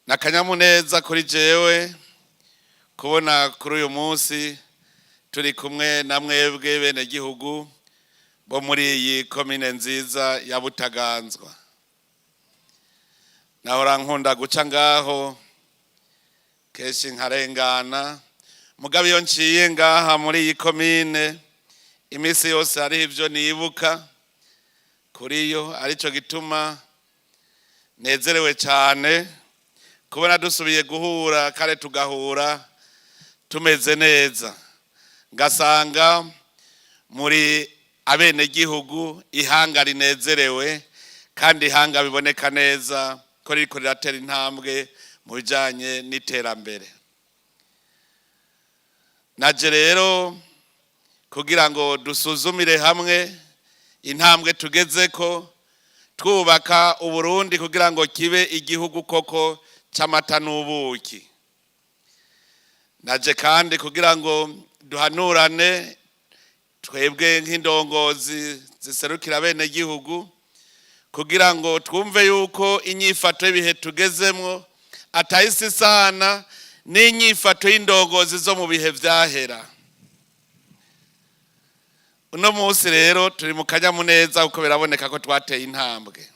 Ni akanyamuneza kuri jewe kubona kuri uyu munsi turi kumwe na mwebwe bene gihugu bo muri iyi komine nziza ya Butaganzwa. Nahora nkunda guca ngaho kenshi nkarengana, mugabo iyo nciye ngaha muri iyi komine iminsi yose hariho ibyo nibuka kuri yo. Aricyo gituma nezerewe cyane kubona dusubiye guhura kare, tugahura tumeze neza, ngasanga muri abenegihugu ihanga rinezerewe kandi ihanga biboneka neza ko ririko riratera intambwe mu bijanye n'iterambere. Naje rero kugira ngo dusuzumire hamwe intambwe tugezeko twubaka Uburundi kugira ngo kibe igihugu koko c'amata n'ubuki. Naje kandi kugira ngo duhanurane twebwe nk'indongozi ziserukira bene gihugu, kugira ngo twumve yuko inyifato y'ibihe tugezemwo atahisi sana n'inyifato y'indongozi zo mu bihe vyahera. Uno munsi rero turi mu kanyamuneza kuko biraboneka ko twateye intambwe.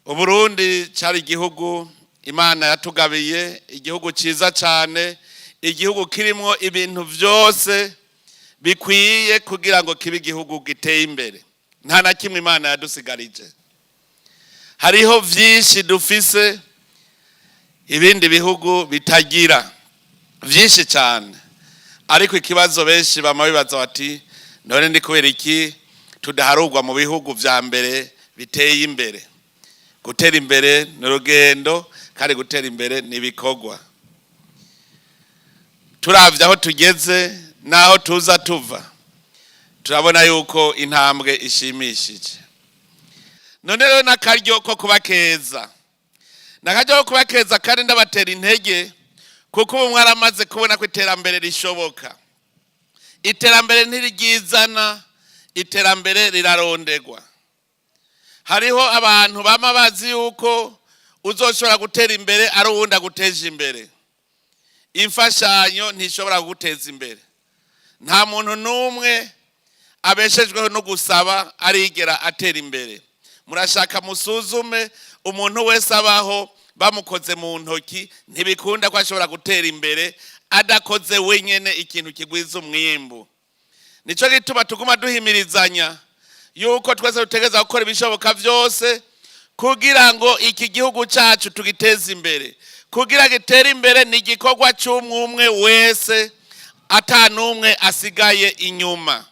Uburundi cari igihugu Imana yatugabiye, igihugu ciza cane, igihugu kirimwo ibintu vyose bikwiye kugira ngo kibe igihugu giteye imbere. Nta na kimwe Imana yadusigarije. Hariho vyinshi dufise ibindi bihugu bitagira, vyinshi cyane. Ariko ikibazo benshi bama bibaza bati: "None ni kubera iki tudaharurwa mu bihugu vya mbere biteye imbere?" Gutera imbere ni urugendo, kandi gutera imbere ni ibikorwa. Turavye aho tugeze n'aho tuza tuva, turabona yuko intambwe ishimishije. None rero n'akaryo ko kuba keza, n'akaryo ko kuba keza, kandi ndabatera intege kuko ubu mwaramaze kubona ko iterambere rishoboka. Iterambere ntiriryizana, iterambere rirarondegwa. Hariho abantu bama bazi yuko uzoshobora gutera imbere ari uwundi aguteje imbere. Imfashanyo ntishobora kuguteza imbere. Nta muntu n'umwe abeshejweho no gusaba arigera atera imbere. Murashaka musuzume, umuntu wese abaho bamukoze mu ntoki ntibikunda ko ashobora gutera imbere adakoze wenyine ikintu kigwiza umwimbu. Nicyo gituma tuguma duhimirizanya yuko twese dutegereza gukora ibishoboka byose kugira ngo iki gihugu cyacu tugiteze imbere. Kugira gitere imbere ni igikorwa cy'umwe wese, ata n'umwe asigaye inyuma.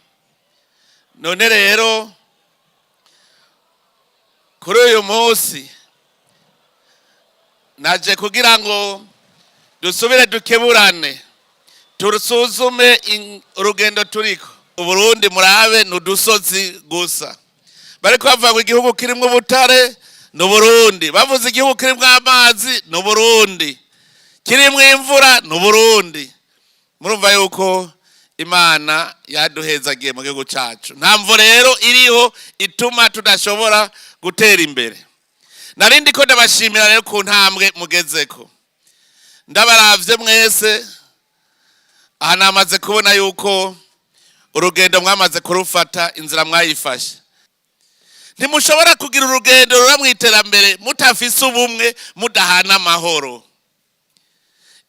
None rero kuri uyu munsi naje kugira ngo dusubire dukeburane, turusuzume urugendo turiko. Uburundi murabe ni udusozi gusa. Bariko bavuga ngo igihugu kirimwo ubutare ni Uburundi, bavuze igihugu kirimwo amazi ni Uburundi, kirimwo imvura ni Uburundi. Murumva yuko Imana yaduhezagiye mu gihugu cacu. Nta mvo rero iriho ituma tudashobora gutera imbere. Narindi ko ndabashimira rero ku ntambwe mugezeko. Ndabaravye mwese aha, namaze kubona yuko urugendo mwamaze kurufata, inzira mwayifashe. Ntimushobora kugira urugendo rura mu iterambere mutafise ubumwe, mudahana amahoro.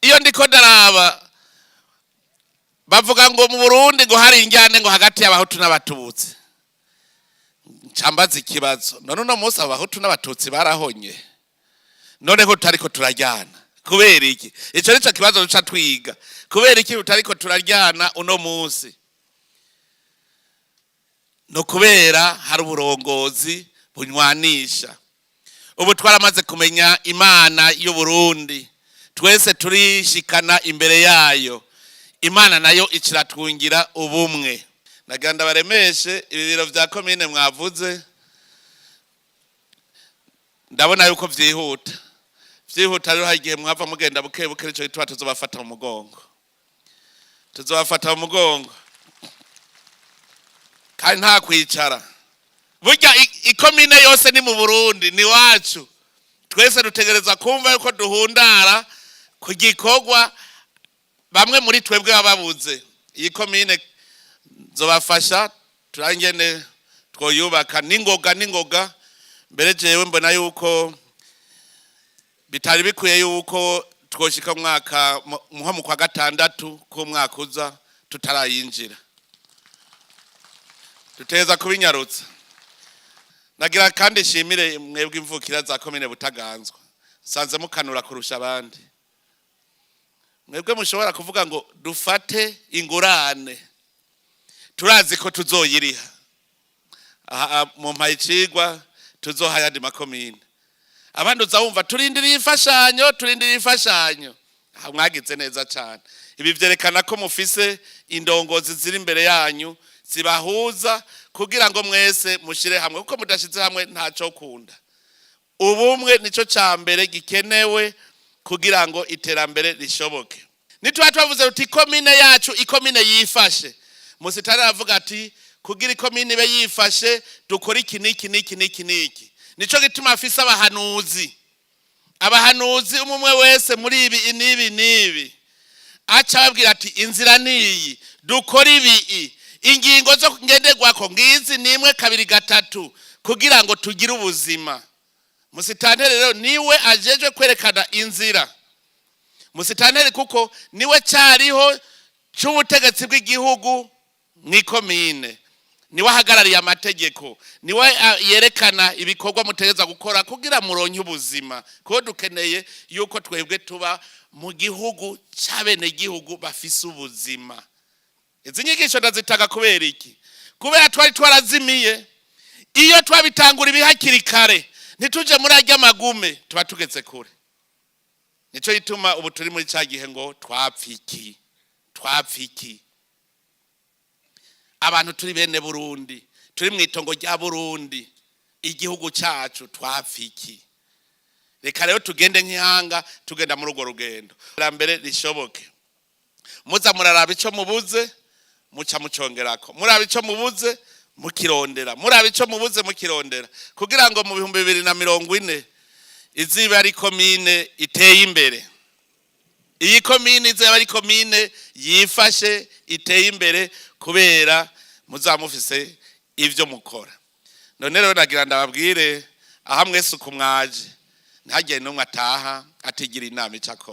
Iyo ndiko ndaraba, bavuga ngo mu Burundi ngo hari injyane ngo hagati y'Abahutu n'Abatutsi. Ncambaza ikibazo: none uno munsi Abahutu n'Abatutsi barahonye? None ko tutariko turaryana, kubera iki? Ico nico kibazo duca twiga: kubera iki tutariko turaryana uno munsi? No kubera hari uburongozi bunywanisha. Ubu twaramaze kumenya Imana y'Uburundi, twese turishikana imbere yayo, Imana nayo iciratwungira ubumwe. Nagira ndabaremeshe, ibi biro vya komine mwavuze ndabona yuko vyihuta vyihuta. Rero hari igihe mwava mugenda buke buke, nico gituma tuzobafata mu mugongo, tuzobafata mu mugongo kandi nta kwicara. Burya ikomine yose ni mu Burundi, ni wacu. Twese dutegereza kumva yuko duhundara ku gikorwa bamwe muri twebwe baba babuze. Iyi komine nzobafasha turangene twoyubaka n'ingoga n'ingoga. Mbere jewe mbona yuko bitari bikwiye yuko twoshika mwaka nko mu kwa gatandatu k'umwaka uza tutarayinjira. Duteza kubinyarutsa. Nagira kandi nshimire mwebwe imvukira za komine Butaganzwa, nsanze mukanura kurusha abandi. Mwebwe mushobora kuvuga ngo dufate ingurane, turazi ko tuzoyiriha. Aha mu icigwa tuzoha ayandi makomine. Abandi uza wumva turindiriye imfashanyo, turindiriye imfashanyo. Aha mwagize neza cyane. Ibi vyerekana ko mufise indongozi ziri imbere yanyu zibahuza kugira ngo mwese mushire hamwe, kuko mudashize hamwe ntaco kunda. Ubumwe nico ca mbere gikenewe kugira ngo iterambere rishoboke. Nituba twavuze uti ikomine yacu, ikomine yifashe, musitari aravuga ati kugira ikomine ibe yifashe dukora iki n'iki n'iki n'iki n'iki. Nico gituma afise abahanuzi, abahanuzi umwe wese muri ibi n'ibi n'ibi, aca ababwira ati inzira niyi, dukora ibi, ingingo zo ngenderwako ngizi, nimwe, kabiri, gatatu, kugira ngo tugire ubuzima. Musitanteri rero niwe ajejwe kwerekana inzira. Musitanteri kuko niwe cyariho c'ubutegetsi bw'igihugu mw'ikomine, niwe ahagarariye amategeko, niwe yerekana ibikorwa mutegereza gukora kugira muronke ubuzima, kuko dukeneye yuko twebwe tuba mu gihugu c'abenegihugu bafise ubuzima. Izi nyigisho ndazitanga kubera iki? Kubera twari twarazimiye. Iyo twabitangura ibi hakiri kare, ntituje muri arya magume, tuba tugeze kure. Nico gituma ubu turi muri ca gihe ngo twapfiki, twapfiki. Abantu turi bene Burundi, turi mu itongo rya Burundi, igihugu cacu, twapfiki? Reka rero tugende nk'ihanga, tugenda muri urwo rugendo mbere rishoboke. Muza muraraba ico mubuze, muca mucongerako, muraba ico mubuze mukirondera, muraba ico mubuze mukirondera, kugira ngo mu 2040 iziba ari komine iteye imbere. Iyi komine izaba ari komine yifashe, iteye imbere, kubera muzaba mufise ivyo mukora. None rero nagira ndababwire, aha mwese uko mwaje, ntihagire n'umwe ataha atigira inama ico akora.